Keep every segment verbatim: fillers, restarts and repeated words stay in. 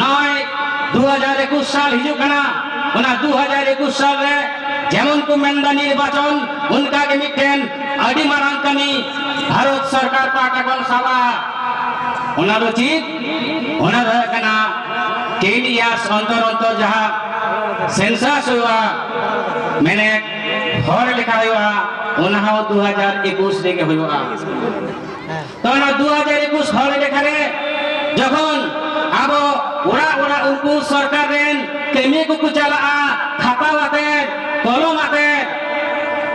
ᱱᱚᱜᱼᱚᱭ ᱫᱩ ᱦᱟᱡᱟᱨ ᱮᱠᱩᱥ ᱥᱟᱞ ᱦᱤᱡᱩᱜ ᱠᱟᱱᱟ, ᱚᱱᱟ ᱫᱩ ᱦᱟᱡᱟᱨ ᱮᱠᱩᱥ ᱥᱟᱞ ᱨᱮ ᱡᱮᱢᱚᱱ ᱠᱚ ᱢᱮᱱᱫᱟ ᱱᱤᱨᱵᱟᱪᱚᱱ, ᱚᱱᱠᱟ ᱜᱮ ᱢᱤᱫᱴᱮᱱ ᱟᱹᱰᱤ ᱢᱟᱨᱟᱝ ᱠᱟᱹᱢᱤ ᱵᱷᱟᱨᱚᱛ ᱥᱚᱨᱠᱟᱨ ᱯᱟᱦᱴᱟ ᱠᱷᱚᱱ ᱥᱟᱵᱟ᱾ ᱚᱱᱟ ᱫᱚ ᱪᱮᱫ? ᱚᱱᱟ ᱫᱚ ᱦᱩᱭᱩᱜ ᱠᱟᱱᱟ ten years ᱚᱱᱛᱚᱨ ᱚᱱᱛᱚᱨ ᱡᱟᱦᱟᱸ census ᱦᱩᱭᱩᱜᱼᱟ, ᱢᱮᱱᱮᱫ ᱦᱚᱲ ᱞᱮᱠᱷᱟ ᱦᱩᱭᱩᱜᱼᱟ, ᱚᱱᱟ ᱦᱚᱸ ᱫᱩ ᱦᱟᱡᱟᱨ ᱮᱠᱩᱥ ᱨᱮᱜᱮ ᱦᱩᱭᱩᱜᱼᱟ᱾ ᱛᱚ ᱚᱱᱟ ᱫᱩ ᱦᱟᱡᱟᱨ ᱮᱠᱩᱥ ᱦᱚᱲ ᱞᱮᱠᱷᱟ ᱨᱮ ᱡᱚᱠᱷᱚᱱ ᱟᱵᱚ ᱚᱲᱟᱜ ᱚᱲᱟᱜ ᱩᱱᱠᱩ ᱥᱚᱨᱠᱟᱨ ᱨᱮᱱ ᱠᱟᱹᱢᱤ ᱠᱚᱠᱚ ᱪᱟᱞᱟᱜᱼᱟ, ᱠᱷᱟᱛᱟ ᱟᱛᱮ, ᱠᱚᱞᱚᱢ ᱟᱛᱮ,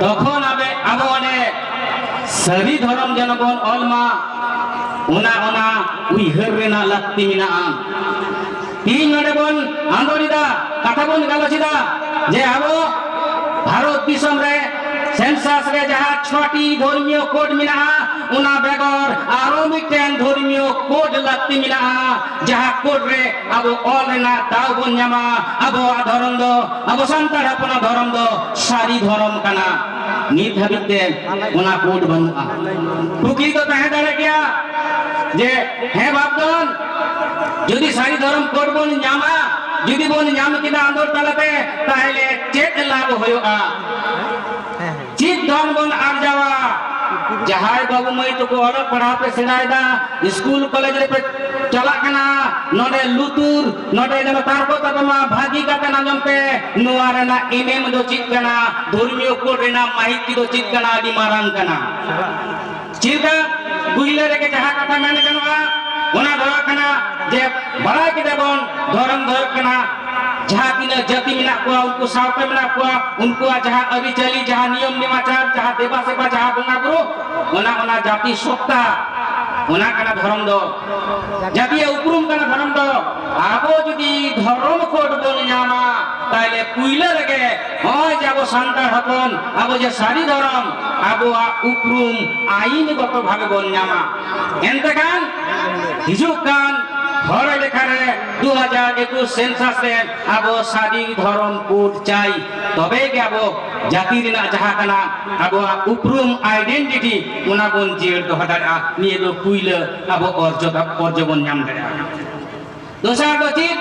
ᱛᱚᱠᱷᱚᱱ ᱟᱵᱮ-, ᱟᱵᱚ ᱚᱸᱰᱮ ᱥᱟᱹᱨᱤ ᱫᱷᱚᱨᱚᱢ ᱡᱮᱱᱚ ᱵᱚᱱ ᱚᱞ ᱢᱟ, ᱚᱱᱟ, ᱚᱱᱟ ᱩᱭᱦᱟᱹᱨ ᱨᱮᱱᱟᱜ ᱞᱟᱹᱠᱛᱤ ᱢᱮᱱᱟᱜᱼᱟ᱾ ᱛᱤᱦᱤᱧ ᱱᱚᱰᱮ ᱵᱚᱱ ᱟᱸᱫᱳᱲ ᱮᱫᱟ, ᱠᱟᱛᱷᱟ ᱵᱚᱱ ᱜᱟᱞᱚᱪ ᱮᱫᱟ ᱡᱮ ᱟᱵᱚ ᱵᱷᱟᱨᱚᱛ ᱫᱤᱥᱚᱢ ᱨᱮ census ᱨᱮ ᱡᱟᱦᱟᱸ ᱪᱷᱚᱴᱤ ᱫᱷᱚᱨᱢᱤᱭᱚ code ᱢᱮᱱᱟᱜᱼᱟ, ᱚᱱᱟ ᱵᱮᱜᱚᱨ ᱟᱨᱚ ᱢᱤᱫᱴᱮᱱ ᱫᱷᱚᱨᱢᱤᱭᱚ code ᱞᱟᱹᱠᱛᱤ ᱢᱮᱱᱟᱜᱼᱟ, ᱡᱟᱦᱟᱸ code ᱨᱮ ᱟᱵᱚ ᱚᱞ ᱨᱮᱱᱟᱜ ᱫᱟᱣ ᱵᱚᱱ ᱧᱟᱢᱟ᱾ ᱟᱵᱚᱣᱟᱜ ᱫᱷᱚᱨᱚᱢ ᱫᱚ, ᱟᱵᱚ ᱥᱟᱱᱛᱟᱲ ᱦᱚᱯᱚᱱᱟᱜ ᱫᱷᱚᱨᱚᱢ ᱫᱚ ᱥᱟᱹᱨᱤ ᱫᱷᱚᱨᱚᱢ ᱠᱟᱱᱟ᱾ ᱱᱤᱛ ᱦᱟᱹᱵᱤᱡ ᱛᱮ ᱚᱱᱟ code ᱵᱟᱹᱱᱩᱜᱼᱟ᱾ ᱠᱩᱠᱞᱤ ᱫᱚ ᱛᱟᱦᱮᱸ ᱫᱟᱲᱮᱭᱟᱜ ᱜᱮᱭᱟ ᱡᱮ, ᱦᱮᱸ ᱵᱟᱯᱫᱷᱚᱱ, ᱡᱩᱫᱤ ᱥᱟᱹᱨᱤ ᱫᱷᱚᱨᱚᱢ code ᱵᱚᱱ ᱧᱟᱢᱟ, ᱡᱩᱫᱤ ᱵᱚᱱ ᱧᱟᱢ ᱠᱮᱫᱟ ᱟᱸᱫᱳᱲ ᱛᱟᱞᱟᱛᱮ, ᱛᱟᱦᱞᱮ ᱪᱮᱫ ᱞᱟᱵᱷ ᱦᱩᱭᱩᱜᱼᱟ? ᱪᱮᱫ ᱫᱷᱚᱱ ᱵᱚᱱ ᱟᱨᱡᱟᱣᱟ? ᱡᱟᱦᱟᱸᱭ ᱵᱟᱹᱵᱩ ᱢᱟᱹᱭ ᱛᱟᱠᱚ ᱚᱞᱚᱜ ᱯᱟᱲᱦᱟᱣ ᱯᱮ ᱥᱮᱬᱟᱭᱮᱫᱟ, ᱥᱠᱩᱞ ᱠᱚᱞᱮᱡᱽ ᱨᱮᱯᱮ ᱪᱟᱞᱟᱜ ᱠᱟᱱᱟ, ᱱᱚᱰᱮ ᱞᱩᱛᱩᱨ, ᱱᱚᱰᱮ ᱡᱮᱱᱚ ᱛᱟᱨᱠᱚ ᱛᱟᱯᱟᱢᱟ, ᱵᱷᱟᱹᱜᱤ ᱠᱟᱛᱮ ᱟᱸᱡᱚᱢ ᱯᱮ᱾ ᱱᱚᱣᱟ ᱨᱮᱱᱟᱜ ᱮᱱᱮᱢ ᱫᱚ ᱪᱮᱫ ᱠᱟᱱᱟ? ᱫᱷᱚᱨᱢᱤᱭᱚ code ᱨᱮᱱᱟᱜ ᱢᱟᱹᱦᱤᱛ ᱫᱚ ᱪᱮᱫ ᱠᱟᱱᱟ? ᱟᱹᱰᱤ ᱢᱟᱨᱟᱝ ᱠᱟᱱᱟ᱾ ᱪᱮᱫ ᱞᱮᱠᱟ? ᱯᱩᱭᱞᱟᱹ ᱨᱮᱜᱮ ᱡᱟᱦᱟᱸ ᱠᱟᱛᱷᱟ ᱢᱮᱱ ᱜᱟᱱᱚᱜᱼᱟ, ᱚᱱᱟ ᱫᱚ ᱦᱩᱭᱩᱜ ᱠᱟᱱᱟ ᱡᱮ ᱵᱟᱲᱟᱭ ᱠᱮᱫᱟ ᱵᱚᱱ ᱫᱷᱚᱨᱚᱢ ᱫᱚ ᱦᱩᱭᱩᱜ ᱠᱟᱱᱟ ᱡᱟᱦᱟᱸ ᱛᱤᱱᱟᱹᱜ ᱡᱟᱹᱛᱤ ᱢᱮᱱᱟᱜ ᱠᱚᱣᱟ, ᱩᱱᱠᱩ ᱥᱟᱶᱛᱮ ᱢᱮᱱᱟᱜ ᱠᱚᱣᱟ, ᱩᱱᱠᱩᱣᱟᱜ ᱡᱟᱦᱟᱸ ᱟᱹᱨᱤᱪᱟᱹᱞᱤ, ᱡᱟᱦᱟᱸ ᱱᱤᱭᱚᱢ ᱱᱮᱢᱟᱪᱟᱨ, ᱡᱟᱦᱟᱸ ᱫᱮᱵᱟ ᱥᱮᱵᱟ, ᱡᱟᱦᱟᱸ ᱵᱚᱸᱜᱟ ᱵᱩᱨᱩ, ᱚᱱᱟ, ᱚᱱᱟ ᱡᱟᱹᱛᱤ ᱥᱚᱛᱛᱟ, ᱚᱱᱟ ᱠᱟᱱᱟ ᱫᱷᱚᱨᱚᱢ ᱫᱚ᱾ ᱡᱟᱹᱛᱤᱭᱟᱜ ᱩᱯᱨᱩᱢ ᱠᱟᱱᱟ ᱫᱷᱚᱨᱚᱢ ᱫᱚ᱾ ᱟᱵᱚ ᱡᱩᱫᱤ ᱫᱷᱚᱨᱚᱢ code ᱵᱚᱱ ᱧᱟᱢᱟ, ᱛᱟᱦᱞᱮ ᱯᱩᱭᱞᱟᱹ ᱨᱮᱜᱮ ᱱᱚᱜᱼᱚᱭ ᱡᱮ ᱟᱵᱚ ᱥᱟᱱᱛᱟᱲ ᱦᱚᱯᱚᱱ, ᱟᱵᱚ ᱡᱮ ᱥᱟᱹᱨᱤ ᱫᱷᱚᱨᱚᱢ, ᱟᱵᱚᱣᱟᱜ ᱩᱯᱨᱩᱢ ᱟᱹᱭᱤᱱ ᱜᱚᱛᱚ ᱵᱷᱟᱵᱮ ᱵᱚᱱ ᱧᱟᱢᱟ᱾ ᱮᱱᱛᱮ ᱠᱷᱟᱱ ᱦᱤᱡᱩᱜ ᱠᱟᱱ ᱦᱚᱲ ᱞᱮᱠᱷᱟ ᱨᱮ ᱫᱩ ᱦᱟᱡᱟᱨ ᱮᱠᱩᱥ census ᱨᱮ ᱟᱵᱚ ᱥᱟᱹᱨᱤ ᱫᱷᱚᱨᱚᱢ code ᱪᱟᱭ, ᱛᱚᱵᱮ ᱜᱮ ᱟᱵᱚ ᱡᱟᱹᱛᱤ ᱨᱮᱱᱟᱜ ᱡᱟᱦᱟᱸ ᱠᱟᱱᱟ ᱟᱵᱚᱣᱟᱜ ᱩᱯᱨᱩᱢ, identity, ᱚᱱᱟ ᱵᱚᱱ ᱡᱤᱭᱟᱹᱲ ᱫᱚᱦᱚ ᱫᱟᱲᱮᱭᱟᱜᱼᱟ᱾ ᱱᱤᱭᱟᱹ ᱫᱚ ᱯᱩᱭᱞᱟᱹ ᱟᱵᱚ ᱚᱨᱡᱚ, ᱚᱨᱡᱚ ᱵᱚᱱ ᱧᱟᱢ ᱫᱟᱲᱮᱭᱟᱜᱼᱟ᱾ ᱫᱚᱥᱟᱨ ᱫᱚ ᱪᱮᱫ?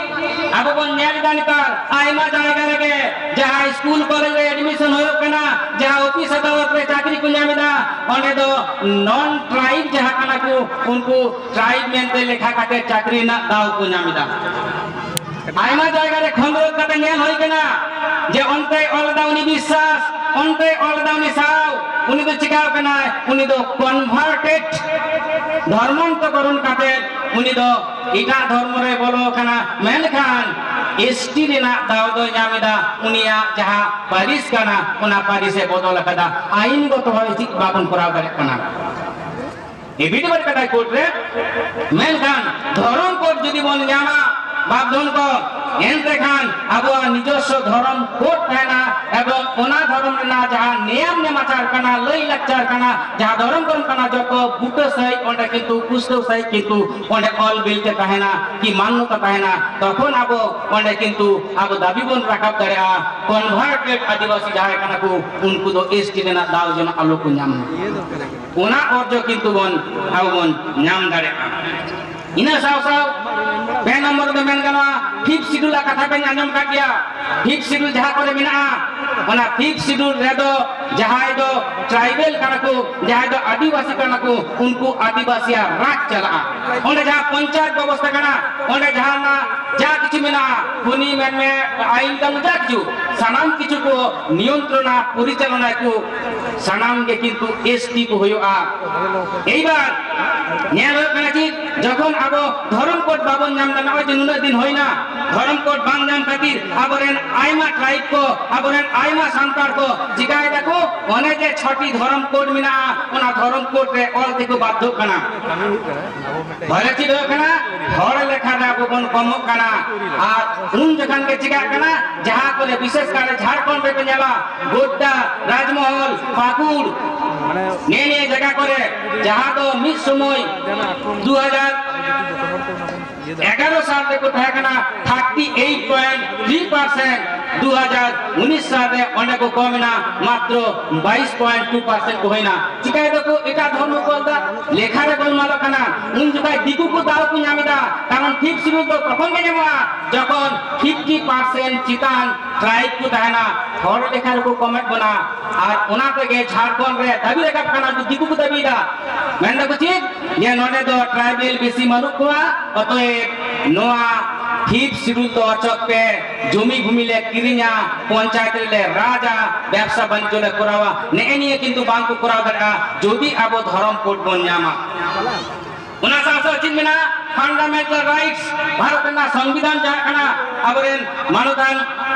ᱟᱵᱚ ᱵᱚᱱ ᱧᱮᱞ ᱮᱫᱟ ᱱᱮᱛᱟᱨ ᱟᱭᱢᱟ ᱡᱟᱭᱜᱟ ᱨᱮᱜᱮ ᱡᱟᱦᱟᱸ ᱥᱠᱩᱞ ᱠᱚᱞᱮᱡᱽ ᱨᱮ ᱮᱰᱢᱤᱥᱚᱱ ᱦᱩᱭᱩᱜ ᱠᱟᱱᱟ, ᱡᱟᱦᱟᱸ ᱚᱯᱷᱤᱥ ᱟᱫᱟᱞᱚᱛ ᱨᱮ ᱪᱟᱹᱠᱨᱤ ᱠᱚ ᱧᱟᱢ ᱮᱫᱟ, ᱚᱸᱰᱮ ᱫᱚ ᱱᱚᱱ ᱴᱨᱟᱭᱤᱵᱽ ᱡᱟᱦᱟᱸ ᱠᱟᱱᱟ ᱠᱚ, ᱩᱱᱠᱩ ᱴᱨᱟᱭᱤᱵᱽ ᱢᱮᱱᱛᱮ ᱞᱮᱠᱷᱟ ᱠᱟᱛᱮ ᱪᱟᱹᱠᱨᱤ ᱨᱮᱱᱟᱜ ᱫᱟᱣ ᱠᱚ ᱧᱟᱢ ᱮᱫᱟ᱾ ᱟᱭᱢᱟ ᱡᱟᱭᱜᱟ ᱨᱮ ᱠᱷᱚᱸᱫᱽᱨᱚᱸᱫᱽ ᱠᱟᱛᱮ ᱧᱮᱞ ᱦᱩᱭ ᱠᱟᱱᱟ ᱡᱮ ᱚᱱᱛᱮᱭ ᱚᱞ ᱮᱫᱟ ᱩᱱᱤ ᱵᱤᱥᱥᱟᱥ, ᱚᱱᱛᱮᱭ ᱚᱞ ᱮᱫᱟ ᱩᱱᱤ ᱥᱟᱶ, ᱩᱱᱤ ᱫᱚ ᱪᱤᱠᱟᱹᱣ ᱠᱟᱱᱟᱭ? ᱩᱱᱤ ᱫᱚ ᱠᱚᱱᱵᱷᱟᱨᱴᱮᱰ, ᱫᱷᱚᱨᱢᱚᱱᱛᱚᱠᱚᱨᱚᱱ ᱠᱟᱛᱮ ᱩᱱᱤ ᱫᱚ ᱮᱴᱟᱜ ᱫᱷᱚᱨᱢᱚ ᱨᱮ ᱵᱚᱞᱚ ᱠᱟᱱᱟ, ᱢᱮᱱᱠᱷᱟᱱ ᱮᱥ ᱴᱤ ᱨᱮᱱᱟᱜ ᱫᱟᱣ ᱫᱚᱭ ᱧᱟᱢ ᱮᱫᱟ᱾ ᱩᱱᱤᱭᱟᱜ ᱡᱟᱦᱟᱸ ᱯᱟᱹᱨᱤᱥ ᱠᱟᱱᱟ, ᱚᱱᱟ ᱯᱟᱹᱨᱤᱥ ᱮ ᱵᱚᱫᱚᱞ ᱟᱠᱟᱫᱟ᱾ ᱟᱭᱤᱱ ᱜᱚᱛᱚ ᱵᱷᱟᱵᱮ ᱪᱮᱫ ᱵᱟᱵᱚᱱ ᱠᱚᱨᱟᱣ ᱫᱟᱲᱮᱭᱟᱜ ᱠᱟᱱᱟ᱾ ᱮᱯᱷᱤᱰᱮᱵᱷᱤᱴ ᱠᱟᱫᱟᱭ ᱠᱳᱨᱴ ᱨᱮ, ᱢᱮᱱᱠᱷᱟᱱ ᱫᱷᱚᱨᱚᱢ ᱠᱳᱰ ᱡᱩᱫᱤ ᱵᱚᱱ ᱧᱟᱢᱟ, ᱵᱟᱯ ᱫᱷᱚᱱ ᱠᱚ, ᱮᱱᱛᱮ ᱠᱷᱟᱱ ᱟᱵᱚᱣᱟᱜ ᱱᱤᱡᱚᱥᱥᱚ ᱫᱷᱚᱨᱚᱢ ᱠᱳᱰ ᱛᱟᱦᱮᱱᱟ, ᱮᱵᱚᱝ ᱚᱱᱟ ᱫᱷᱚᱨᱚᱢ ᱨᱮᱱᱟᱜ ᱡᱟᱦᱟᱸ ᱱᱮᱭᱟᱢ ᱱᱮᱢᱟᱪᱟᱨ ᱠᱟᱱᱟ, ᱞᱟᱹᱭ ᱞᱟᱠᱪᱟᱨ ᱠᱟᱱᱟ, ᱡᱟᱦᱟᱸ ᱫᱷᱚᱨᱚᱢ ᱠᱚᱨᱚᱢ ᱠᱟᱱᱟ, ᱡᱚᱛᱚ ᱵᱩᱴᱟᱹ ᱥᱟᱹᱦᱤᱡ ᱚᱸᱰᱮ ᱠᱤᱱᱛᱩ ᱯᱩᱥᱴᱟᱹᱣ ᱥᱟᱹᱦᱤᱡ ᱠᱤᱱᱛᱩ ᱚᱸᱰᱮ ᱚᱞ ᱵᱤᱞ ᱛᱮ ᱛᱟᱦᱮᱱᱟ, ᱠᱤ ᱢᱟᱱᱱᱚᱛᱟ ᱛᱟᱦᱮᱱᱟ᱾ ᱛᱚᱠᱷᱚᱱ ᱟᱵᱚ ᱚᱸᱰᱮ ᱠᱤᱱᱛᱩ ᱟᱵᱚ ᱫᱟᱹᱵᱤ ᱵᱚᱱ ᱨᱟᱠᱟᱵ ᱫᱟᱲᱮᱭᱟᱜᱼᱟ, ᱠᱚᱱᱵᱷᱟᱨᱴᱮᱰ ᱟᱹᱫᱤᱵᱟᱹᱥᱤ ᱡᱟᱦᱟᱸᱭ ᱠᱟᱱᱟ ᱠᱚ, ᱩᱱᱠᱩ ᱫᱚ ᱮᱥ ᱴᱤ ᱨᱮᱱᱟᱜ ᱫᱟᱣ ᱡᱮᱱᱚ ᱟᱞᱚ ᱠᱚ ᱧᱟᱢ ᱢᱟ᱾ ᱚᱱᱟ ᱚᱨᱡᱚ ᱠᱤᱱᱛᱩ ᱵᱚᱱ, ᱟᱵᱚ ᱵᱚᱱ ᱧᱟᱢ ᱫᱟᱲᱮᱭᱟᱜᱼᱟ᱾ ᱤᱱᱟᱹ ᱥᱟᱶ ᱥᱟᱶ ᱯᱮ ᱱᱚᱢᱵᱚᱨ ᱫᱚ ᱢᱮᱱ ᱜᱟᱱᱚᱜᱼᱟ, ᱯᱷᱤᱯᱛᱷ ᱥᱤᱰᱩᱞ ᱟᱜ ᱠᱟᱛᱷᱟ ᱵᱮᱱ ᱟᱸᱡᱚᱢ ᱠᱟᱜ ᱜᱮᱭᱟ᱾ ᱯᱷᱤᱯᱛᱷ ᱥᱤᱰᱩᱞ ᱡᱟᱦᱟᱸ ᱠᱚᱨᱮ ᱢᱮᱱᱟᱜᱼᱟ, ᱚᱱᱟ ᱯᱷᱤᱯᱛᱷ ᱥᱤᱰᱩᱞ ᱨᱮᱫᱚ ᱡᱟᱦᱟᱸᱭ ᱫᱚ ᱴᱨᱟᱭᱵᱮᱞ ᱠᱟᱱᱟ ᱠᱚ, ᱡᱟᱦᱟᱸᱭ ᱫᱚ ᱟᱹᱫᱤᱵᱟᱹᱥᱤ ᱠᱟᱱᱟ ᱠᱚ, ᱩᱱᱠᱩ ᱟᱹᱫᱤᱵᱟᱹᱥᱤᱭᱟᱜ ᱨᱟᱡᱽ ᱪᱟᱞᱟᱜᱼᱟ᱾ ᱚᱸᱰᱮ ᱡᱟᱦᱟᱸ ᱯᱚᱧᱪᱟᱭᱮᱛ ᱵᱮᱵᱚᱥᱛᱷᱟ ᱠᱟᱱᱟ, ᱚᱸᱰᱮ ᱡᱟᱦᱟᱱᱟᱜ ᱡᱟ ᱠᱤᱪᱷᱩ ᱢᱮᱱᱟᱜᱼᱟ, ᱠᱷᱚᱱᱤ ᱢᱮᱱᱢᱮ, ᱟᱭᱤᱱ ᱠᱟᱹᱱᱩᱱ, ᱡᱟ ᱠᱤᱪᱷᱩ, ᱥᱟᱱᱟᱢ ᱠᱤᱪᱷᱩ ᱠᱚ ᱱᱤᱭᱚᱱᱛᱨᱚᱱᱟ, ᱯᱚᱨᱤᱪᱟᱞᱚᱱᱟ ᱠᱚ, ᱥᱟᱱᱟᱢ ᱜᱮ ᱠᱤᱱᱛᱩ ᱮᱥ ᱴᱤ ᱠᱚ ᱦᱩᱭᱩᱜᱼᱟ᱾ ᱮᱭᱵᱟᱨ ᱧᱮᱞ ᱦᱩᱭᱩᱜ ᱠᱟᱱᱟ ᱪᱮᱫ, ᱡᱚᱠᱷᱚᱱ ᱟᱵᱚ ᱫᱷᱚᱨᱚᱢ ᱠᱳᱰ ᱵᱟᱵᱚᱱ ᱧᱟᱢ ᱮᱫᱟ, ᱱᱚᱜᱼᱚᱭ ᱡᱮ ᱱᱩᱱᱟᱹᱜ ᱫᱤᱱ ᱦᱩᱭᱱᱟ, ᱫᱷᱚᱨᱚᱢ ᱠᱳᱰ ᱵᱟᱝ ᱧᱟᱢ ᱠᱷᱟᱹᱛᱤᱨ ᱟᱵᱚᱨᱮᱱ ᱟᱭᱢᱟ ᱴᱨᱟᱭᱤᱵᱽ ᱠᱚ, ᱟᱵᱚᱨᱮᱱ ᱟᱭᱢᱟ ᱥᱟᱱᱛᱟᱲ ᱠᱚ ᱪᱤᱠᱟᱭ ᱫᱟᱠᱚ, ᱚᱱᱮ ᱡᱮ ᱪᱷᱚᱴᱤ ᱫᱷᱚᱨᱚᱢ ᱠᱳᱰ ᱢᱮᱱᱟᱜᱼᱟ, ᱚᱱᱟ ᱫᱷᱚᱨᱚᱢ ᱠᱳᱰ ᱨᱮ ᱚᱞ ᱛᱮᱠᱚ ᱵᱟᱫᱽᱫᱷᱚᱜ ᱠᱟᱱᱟ᱾ ᱵᱚᱞᱮ ᱪᱮᱫ ᱦᱩᱭᱩᱜ ᱠᱟᱱᱟ? ᱦᱚᱲ ᱞᱮᱠᱷᱟ ᱨᱮ ᱟᱵᱚ ᱵᱚᱱ ᱠᱚᱢᱚᱜ ᱠᱟᱱᱟ᱾ ᱟᱨ ᱩᱱ ᱡᱚᱠᱷᱟᱱ ᱜᱮ ᱪᱤᱠᱟᱜ ᱠᱟᱱᱟ, ᱡᱟᱦᱟᱸ ᱠᱚᱨᱮ ᱵᱤᱥᱮᱥ ᱠᱟᱨ ᱡᱷᱟᱲᱠᱷᱚᱸᱰ ᱨᱮᱯᱮ ᱧᱮᱞᱟ, ᱜᱳᱰᱰᱟ, ᱨᱟᱡᱽᱢᱚᱦᱚᱞ, ᱯᱟᱹᱠᱩᱲ, ᱱᱤᱭᱟᱹ ᱱᱤᱭᱟᱹ ᱡᱟᱭᱜᱟ ᱠᱚᱨᱮ, ᱡᱟᱦᱟᱸ ᱫᱚ ᱢᱤᱫ ᱥᱚᱢᱚᱭ ᱫᱩ ᱦᱟᱡᱟᱨ ᱮᱜᱟᱨᱚ ᱥᱟᱞ ᱨᱮᱠᱚ ᱛᱟᱦᱮᱸ ᱠᱟᱱᱟ thirty eight point three percent, ᱫᱩ ᱦᱟᱡᱟᱨ ᱩᱱᱤᱥ ᱥᱟᱞ ᱨᱮ ᱚᱸᱰᱮ ᱠᱚ ᱠᱚᱢ ᱮᱱᱟ, ᱢᱟᱛᱨᱚ ᱵᱟᱭᱤᱥ ᱯᱚᱭᱮᱱᱴ ᱴᱩ ᱯᱟᱨᱥᱮᱱᱴ ᱠᱚ ᱦᱩᱭᱱᱟ᱾ ᱪᱤᱠᱟᱹᱭ ᱫᱟᱠᱚ? ᱮᱴᱟᱜ ᱫᱷᱚᱨᱢᱚ ᱠᱚ ᱚᱞ ᱫᱟ, ᱞᱮᱠᱷᱟ ᱨᱮ ᱜᱳᱞᱢᱟᱞᱚᱜ ᱠᱟᱱᱟ᱾ ᱩᱱ ᱡᱚᱠᱷᱟᱡ ᱫᱤᱠᱩ ᱠᱚ ᱫᱟᱣ ᱠᱚ ᱧᱟᱢ ᱮᱫᱟ, ᱠᱟᱨᱚᱱ ᱯᱷᱤᱯᱛᱷ ᱥᱤᱰᱩᱞ ᱫᱚ ᱛᱚᱠᱷᱚᱱ ᱜᱮ ᱧᱟᱢᱚᱜᱼᱟ, ᱡᱚᱠᱷᱚᱱ ᱯᱷᱤᱯᱴᱤ ᱯᱟᱨᱥᱮᱱᱴ ᱪᱮᱛᱟᱱ ᱴᱨᱟᱭᱤᱵᱽ ᱠᱚ ᱛᱟᱦᱮᱱᱟ, ᱦᱚᱲ ᱞᱮᱠᱷᱟ ᱨᱮᱠᱚ ᱠᱚᱢᱮᱫ ᱵᱚᱱᱟ᱾ ᱟᱨ ᱚᱱᱟ ᱛᱮᱜᱮ ᱡᱷᱟᱲᱠᱷᱚᱸᱰ ᱨᱮ ᱫᱟᱹᱵᱤ ᱨᱟᱠᱟᱵ ᱠᱟᱱᱟ, ᱫᱤᱠᱩ ᱠᱚ ᱫᱟᱹᱵᱤᱭᱮᱫᱟ, ᱢᱮᱱ ᱫᱟᱠᱚ ᱪᱮᱫ? ᱡᱮ ᱱᱚᱰᱮ ᱫᱚ ᱴᱨᱟᱭᱵᱮᱞ ᱵᱮᱥᱤ ᱵᱟᱹᱱᱩᱜ ᱠᱚᱣᱟ, ᱚᱛᱚᱮᱵ ᱱᱚᱣᱟ ᱯᱷᱤᱯᱛᱷ ᱥᱤᱰᱩᱞ ᱫᱚ ᱚᱪᱚᱜ ᱯᱮ, ᱡᱚᱢᱤ ᱵᱷᱩᱢᱤ ᱞᱮ ᱠᱤᱨᱤᱧᱟ, ᱯᱚᱧᱪᱟᱭᱮᱛ ᱨᱮᱞᱮ ᱨᱟᱡᱟ, ᱵᱮᱵᱽᱥᱟ ᱵᱟᱱᱤᱡᱽᱡᱚ ᱞᱮ ᱠᱚᱨᱟᱣᱟ᱾ ᱱᱮᱜᱼᱮ ᱱᱤᱭᱟᱹ ᱠᱤᱱᱛᱩ ᱵᱟᱝ ᱠᱚ ᱠᱚᱨᱟᱣ ᱫᱟᱲᱮᱭᱟᱜᱼᱟ, ᱡᱩᱫᱤ ᱟᱵᱚ ᱫᱷᱚᱨᱚᱢ ᱠᱳᱰ ᱵᱚᱱ ᱧᱟᱢᱟ᱾ ᱚᱱᱟ ᱥᱟᱶ ᱥᱟᱶ ᱪᱮᱫ ᱢᱮᱱᱟᱜᱼᱟ? ᱯᱷᱟᱱᱰᱟᱢᱮᱱᱴᱟᱞ ᱨᱟᱭᱤᱴᱥ, ᱵᱷᱟᱨᱚᱛ ᱨᱮᱱᱟᱜ ᱥᱚᱝᱵᱤᱫᱷᱟᱱ ᱡᱟᱦᱟᱸ ᱠᱟᱱᱟ, ᱟᱵᱚᱨᱮᱱ ᱢᱟᱱᱚᱛᱟᱱ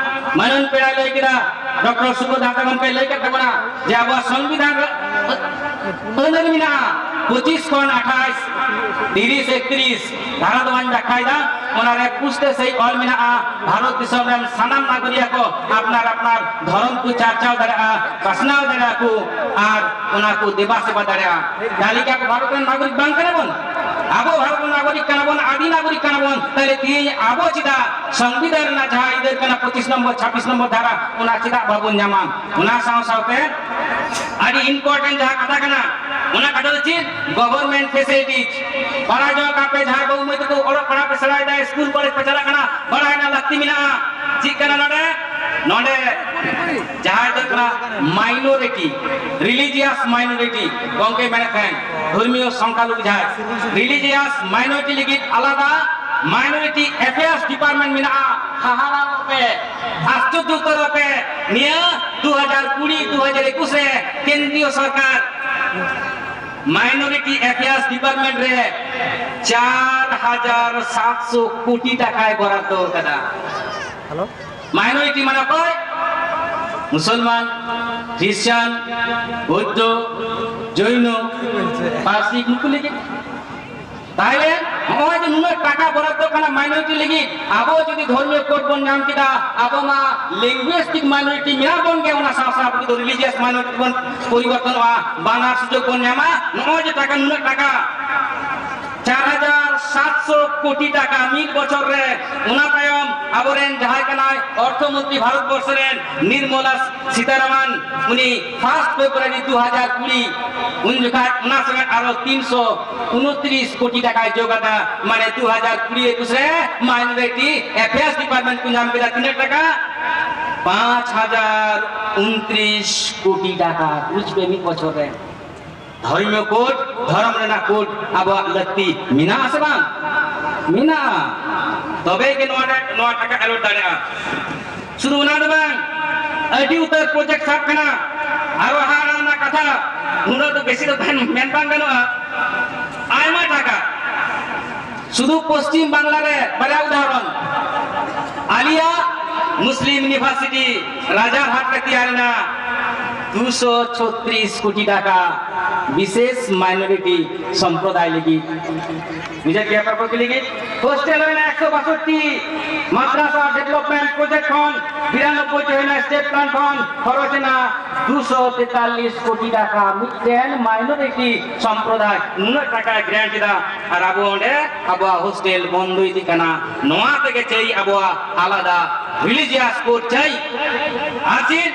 ᱢᱟᱱᱚᱱ ᱯᱮᱲᱟᱭ ᱞᱟᱹᱭ ᱠᱮᱫᱟ, ᱰᱚᱠᱴᱚᱨ ᱥᱩᱵᱳᱫᱷ ᱦᱟᱸᱥᱫᱟ ᱜᱚᱢᱠᱮᱭ ᱞᱟᱹᱭ ᱠᱮᱫ ᱛᱟᱵᱚᱱᱟ ᱡᱮ ᱟᱵᱚᱣᱟᱜ ᱥᱚᱝᱵᱤᱫᱷᱟᱱ ᱨᱮ ᱟᱹᱱ ᱟᱹᱨᱤ ᱢᱮᱱᱟᱜᱼᱟ, ᱯᱚᱸᱪᱤᱥ ᱠᱷᱚᱱ ᱟᱴᱷᱟᱥ, ᱛᱤᱨᱤᱥ, ᱮᱠᱛᱨᱤᱥ ᱫᱷᱟᱨᱟ ᱫᱚ ᱵᱟᱹᱧ ᱵᱟᱠᱷᱟᱭᱮᱫᱟ, ᱚᱱᱟᱨᱮ ᱯᱩᱥᱴᱟᱹ ᱥᱟᱹᱦᱤᱡ ᱚᱞ ᱢᱮᱱᱟᱜᱼᱟ, ᱵᱷᱟᱨᱚᱛ ᱫᱤᱥᱚᱢ ᱨᱮᱱ ᱥᱟᱱᱟᱢ ᱱᱟᱜᱚᱨᱤᱭᱟᱹ ᱠᱚ ᱟᱯᱱᱟᱨ ᱟᱯᱱᱟᱨ ᱫᱷᱚᱨᱚᱢ ᱠᱚ ᱪᱟᱨᱪᱟᱣ ᱫᱟᱲᱮᱭᱟᱜᱼᱟ, ᱯᱟᱥᱱᱟᱣ ᱫᱟᱲᱮᱭᱟᱜᱼᱟ ᱠᱚ ᱟᱨ ᱚᱱᱟ ᱠᱚ ᱫᱮᱵᱟ ᱥᱮᱵᱟ ᱫᱟᱲᱮᱭᱟᱜᱼᱟ᱾ ᱛᱟᱦᱞᱮ ᱠᱤ ᱟᱵᱚ ᱵᱷᱟᱨᱚᱛ ᱨᱮᱱ ᱱᱟᱜᱚᱨᱤᱠ ᱵᱟᱝ ᱠᱟᱱᱟ ᱵᱚᱱ? ᱟᱵᱚ ᱵᱷᱟᱨᱚᱛ ᱨᱮᱱ ᱱᱟᱜᱚᱨᱤᱠ ᱠᱟᱱᱟ ᱵᱚᱱ, ᱟᱹᱫᱤ ᱱᱟᱜᱚᱨᱤᱠ ᱠᱟᱱᱟ ᱵᱚᱱ, ᱛᱟᱦᱞᱮ ᱛᱮᱦᱮᱧ ᱟᱵᱚ ᱪᱮᱫᱟᱜ ᱥᱚᱝᱵᱤᱫᱷᱟᱱ ᱨᱮᱱᱟᱜ ᱡᱟᱦᱟᱸ ᱟᱹᱭᱫᱟᱹᱨ ᱠᱟᱱᱟ ᱯᱚᱸᱪᱤᱥ ᱱᱚᱢᱵᱚᱨ, ᱪᱷᱟᱵᱵᱤᱥ ᱱᱚᱢᱵᱚᱨ ᱫᱷᱟᱨᱟ, ᱚᱱᱟ ᱪᱮᱫᱟᱜ ᱵᱟᱵᱚᱱ ᱧᱟᱢᱟ? ᱚᱱᱟ ᱥᱟᱶ ᱥᱟᱶᱛᱮ ᱟᱹᱰᱤ ᱤᱢᱯᱚᱨᱴᱮᱱᱴ ᱡᱟᱦᱟᱸ ᱠᱟᱛᱷᱟ ᱠᱟᱱᱟ, ᱚᱱᱟ ᱠᱟᱛᱷᱟ ᱫᱚ ᱪᱮᱫ? ᱜᱚᱵᱷᱚᱨᱱᱢᱮᱱᱴ ᱯᱷᱮᱥᱤᱞᱤᱴᱤᱡᱽ᱾ ᱵᱟᱲᱟᱭ ᱡᱚᱝ ᱠᱟᱜ ᱯᱮ, ᱡᱟᱦᱟᱸᱭ ᱵᱟᱹᱵᱩ ᱢᱟᱹᱭ ᱛᱟᱠᱚ ᱚᱞᱚᱜ ᱯᱟᱲᱦᱟᱜ ᱯᱮ ᱥᱮᱬᱟᱭᱮᱫᱟ, ᱥᱠᱩᱞ ᱠᱚᱞᱮᱡᱽ ᱯᱮ ᱪᱟᱞᱟᱜ ᱠᱟᱱᱟ, ᱵᱟᱲᱟᱭ ᱨᱮᱱᱟᱜ ᱞᱟᱹᱠᱛᱤ ᱢᱮᱱᱟᱜᱼᱟ᱾ ᱪᱮᱫ ᱠᱟᱱᱟ ᱱᱚᱰᱮ? ᱱᱚᱰᱮ ᱡᱟᱦᱟᱸᱭ ᱫᱚ ᱠᱟᱱᱟ ᱢᱟᱭᱱᱚᱨᱤᱴᱤ, ᱨᱤᱞᱤᱡᱤᱭᱟᱥ ᱢᱟᱭᱱᱚᱨᱤᱴᱤ, ᱜᱚᱢᱠᱮ ᱢᱮᱱᱮᱫ ᱛᱟᱦᱮᱸᱱ ᱫᱷᱚᱨᱢᱤᱭᱚ ᱥᱚᱝᱠᱷᱟᱞᱩ ᱡᱟᱦᱟᱸᱭ, ᱨᱤᱞᱤᱡᱤᱭᱟᱥ ᱢᱟᱭᱱᱚᱨᱤᱴᱤ ᱞᱟᱹᱜᱤᱫ ᱟᱞᱟᱫᱟ ᱢᱟᱭᱱᱚᱨᱤᱴᱤ ᱮᱯᱷᱮᱭᱟᱨᱥ ᱰᱤᱯᱟᱨᱴᱢᱮᱱᱴ ᱢᱮᱱᱟᱜᱼᱟ᱾ ᱦᱟᱦᱟᱲᱟᱜ ᱯᱮ, ᱟᱥᱪᱚᱨᱡᱚ ᱩᱛᱟᱹᱨᱚᱜ ᱯᱮ, ᱱᱤᱭᱟᱹ ᱫᱩ ᱦᱟᱡᱟᱨ ᱠᱩᱲᱤ ᱫᱩ ᱦᱟᱡᱟᱨ ᱮᱠᱩᱥ ᱨᱮ ᱠᱮᱱᱫᱨᱤᱭᱚ ᱥᱚᱨᱠᱟᱨ ᱢᱟᱭᱱᱚᱨᱤᱴᱤ ᱮᱯᱷᱮᱭᱟᱨᱥ ᱰᱤᱯᱟᱨᱴᱢᱮᱱᱴ ᱨᱮ ᱪᱟᱨ ᱦᱟᱡᱟᱨ ᱥᱟᱛᱥᱚ ᱠᱳᱴᱤ ᱴᱟᱠᱟᱭ ᱵᱚᱨᱟᱫᱫᱚ ᱟᱠᱟᱫᱟ᱾ ᱢᱟᱭᱱᱚᱨᱤᱴᱤ ᱢᱟᱱᱮ ᱚᱠᱚᱭ? ᱢᱩᱥᱚᱞᱢᱟᱱ, ᱠᱷᱨᱤᱥᱪᱟᱱ, ᱵᱳᱫᱽᱫᱷᱚ, ᱡᱚᱭᱱᱚ, ᱯᱟᱨᱥᱤᱠ, ᱱᱩᱠᱩ ᱞᱟᱹᱜᱤᱫ᱾ ᱛᱟᱦᱞᱮ ᱱᱚᱜᱼᱚᱭ ᱡᱮ ᱱᱩᱱᱟᱹᱜ ᱴᱟᱠᱟ ᱵᱚᱨᱟᱫᱫᱚ ᱠᱟᱱᱟ ᱢᱟᱭᱱᱚᱨᱤᱴᱤ ᱞᱟᱹᱜᱤᱫ, ᱟᱵᱚ ᱡᱩᱫᱤ ᱫᱷᱚᱨᱢᱤᱭᱚ ᱠᱳᱰ ᱵᱚᱱ ᱧᱟᱢ ᱠᱮᱫᱟ, ᱟᱵᱚ ᱢᱟ ᱞᱤᱝᱜᱩᱭᱮᱥᱴᱤᱠ ᱢᱟᱭᱱᱚᱨᱤᱴᱤ ᱢᱮᱱᱟᱜ ᱵᱚᱱ ᱜᱮ, ᱚᱱᱟ ᱥᱟᱶ ᱥᱟᱶ ᱟᱵᱚ ᱫᱚ ᱨᱤᱞᱤᱡᱤᱭᱟᱥ ᱢᱟᱭᱱᱚᱨᱤᱴᱤ ᱵᱚᱱ ᱯᱚᱨᱤᱵᱚᱨᱛᱚᱱᱚᱜᱼᱟ, ᱵᱟᱱᱟᱨ ᱥᱩᱡᱳᱜᱽ ᱵᱚᱱ ᱧᱟᱢᱟ᱾ ᱱᱚᱜᱼᱚᱭ ᱡᱮ ᱴᱟᱠᱟ, ᱱᱩᱱᱟᱹᱜ ᱴᱟᱠᱟ, ᱪᱟᱨ ᱦᱟᱡᱟᱨ ᱥᱟᱛᱥᱚ ᱠᱳᱴᱤ ᱴᱟᱠᱟ ᱢᱤᱫ ᱵᱚᱪᱷᱚᱨ ᱨᱮ᱾ ᱚᱱᱟ ᱛᱟᱭᱚᱢ ᱟᱵᱚᱨᱮᱱ ᱡᱟᱦᱟᱸᱭ ᱠᱟᱱᱟᱭ ᱚᱨᱛᱷᱚ ᱢᱚᱱᱛᱨᱤ ᱵᱷᱟᱨᱚᱛ ᱵᱚᱨᱥᱚ ᱨᱮᱱ ᱱᱤᱨᱢᱚᱞᱟ ᱥᱤᱛᱟᱨᱟᱢᱟᱱ, ᱩᱱᱤ ᱯᱷᱟᱥᱴ ᱯᱷᱮᱵᱽᱨᱩᱣᱟᱨᱤ ᱫᱩ ᱦᱟᱡᱟᱨ ᱠᱩᱲᱤ, ᱩᱱ ᱡᱚᱠᱷᱟᱡ ᱚᱱᱟ ᱥᱚᱢᱚᱭ ᱟᱨᱚ ᱛᱤᱱᱥᱚ ᱩᱱᱛᱨᱤᱥ ᱠᱳᱴᱤ ᱴᱟᱠᱟᱭ ᱡᱳᱜ ᱟᱫᱟ᱾ ᱢᱟᱱᱮ ᱫᱩ ᱦᱟᱡᱟᱨ ᱠᱩᱲᱤ ᱮᱠᱩᱥ ᱨᱮ ᱢᱟᱭᱱᱚᱨᱤᱴᱤ ᱮᱯᱷᱮᱭᱟᱨᱥ ᱰᱤᱯᱟᱨᱴᱢᱮᱱᱴ ᱠᱚ ᱧᱟᱢ ᱠᱮᱫᱟ ᱛᱤᱱᱟᱹᱜ ᱴᱟᱠᱟ? ᱯᱟᱸᱪ ᱦᱟᱡᱟᱨ ᱩᱱᱛᱨᱤᱥ ᱠᱳᱴᱤ ᱴᱟᱠᱟ᱾ ᱵᱩᱡᱽ ᱯᱮ, ᱢᱤᱫ ᱵᱚᱪᱷᱚᱨ ᱨᱮ᱾ ᱫᱷᱚᱨᱢᱤᱭᱚ ᱠᱳᱰ, ᱫᱷᱚᱨᱚᱢ ᱨᱮᱱᱟᱜ ᱠᱳᱰ ᱟᱵᱚᱣᱟᱜ ᱞᱟᱹᱠᱛᱤ ᱢᱮᱱᱟᱜᱼᱟ ᱥᱮ ᱵᱟᱝ? ᱢᱮᱱᱟᱜᱼᱟ᱾ ᱛᱚᱵᱮ ᱜᱮ ᱱᱚᱣᱟ ᱨᱮ, ᱱᱚᱣᱟ ᱴᱟᱠᱟ ᱮᱞᱚᱴ ᱫᱟᱲᱮᱭᱟᱜᱼᱟ᱾ ᱥᱩᱫᱷᱩ ᱚᱱᱟ ᱫᱚ ᱵᱟᱝ, ᱟᱹᱰᱤ ᱩᱛᱟᱹᱨ ᱯᱨᱚᱡᱮᱠᱴ ᱥᱟᱵ ᱠᱟᱱᱟ᱾ ᱟᱨᱚ ᱦᱟᱦᱟᱲᱟ ᱨᱮᱱᱟᱜ ᱠᱟᱛᱷᱟ, ᱩᱱᱟᱹᱜ ᱫᱚ ᱵᱮᱥᱤ ᱫᱚ ᱢᱮᱱ, ᱢᱮᱱ ᱵᱟᱝ ᱜᱟᱱᱚᱜᱼᱟ᱾ ᱟᱭᱢᱟ ᱴᱟᱠᱟ ᱥᱩᱫᱷᱩ ᱯᱚᱥᱪᱤᱢ ᱵᱟᱝᱞᱟ ᱨᱮ, ᱵᱟᱨᱭᱟ ᱩᱫᱟᱦᱚᱨᱚᱱ, ᱟᱞᱤᱭᱟ ᱢᱩᱥᱞᱤᱢ ᱤᱭᱩᱱᱤᱵᱷᱟᱨᱥᱤᱴᱤ ᱨᱟᱡᱟᱨᱦᱟᱴ ᱨᱮ ᱛᱮᱭᱟᱨ ᱮᱱᱟ, ᱫᱩᱥᱚ ᱪᱷᱚᱛᱨᱤᱥ ᱠᱳᱴᱤ ᱴᱟᱠᱟ ᱵᱤᱥᱮᱥ ᱢᱟᱭᱱᱚᱨᱤᱴᱤ ᱥᱚᱢᱯᱨᱚᱫᱟᱭ ᱞᱟᱹᱜᱤᱫ᱾ ᱵᱩᱡᱷᱟᱹᱣ ᱠᱮᱭᱟ ᱯᱮ ᱠᱩᱠᱞᱤ ᱜᱮ? ᱦᱳᱥᱴᱮᱞ ᱦᱩᱭᱱᱟ ᱮᱠᱥᱚ ᱵᱟᱥᱚᱴᱴᱤ, ᱢᱟᱫᱽᱨᱟᱥᱟ ᱰᱮᱵᱷᱞᱚᱯᱢᱮᱱᱴ ᱯᱨᱚᱡᱮᱠᱴ ᱠᱷᱚᱱ ᱵᱤᱨᱟᱱᱚᱵᱵᱳᱭ ᱴᱤ ᱦᱩᱭᱱᱟ ᱥᱴᱮᱴ ᱯᱞᱟᱱ ᱠᱷᱚᱱ ᱠᱷᱚᱨᱚᱪ ᱮᱱᱟ ᱫᱩᱥᱚ ᱛᱮᱛᱟᱞᱤᱥ ᱠᱳᱴᱤ ᱴᱟᱠᱟ᱾ ᱢᱤᱫᱴᱮᱱ ᱢᱟᱭᱱᱚᱨᱤᱴᱤ ᱥᱚᱢᱯᱨᱚᱫᱟᱭ ᱱᱩᱱᱟᱹᱜ ᱴᱟᱠᱟᱭ ᱜᱨᱟᱱᱴ ᱮᱫᱟ, ᱟᱨ ᱟᱵᱚ ᱚᱸᱰᱮ ᱟᱵᱚᱣᱟᱜ ᱦᱳᱥᱴᱮᱞ ᱵᱚᱱᱫᱚ ᱤᱫᱤᱜ ᱠᱟᱱᱟ᱾ ᱱᱚᱣᱟ ᱛᱮᱜᱮ ᱪᱟᱹᱭ ᱟᱵᱚᱣᱟᱜ ᱟᱞᱟᱫᱟ ᱨᱤᱞᱤᱡᱤᱭᱟᱥ ᱠᱳᱰ ᱪᱟᱹᱭ᱾ ᱟᱨ ᱪᱮᱫ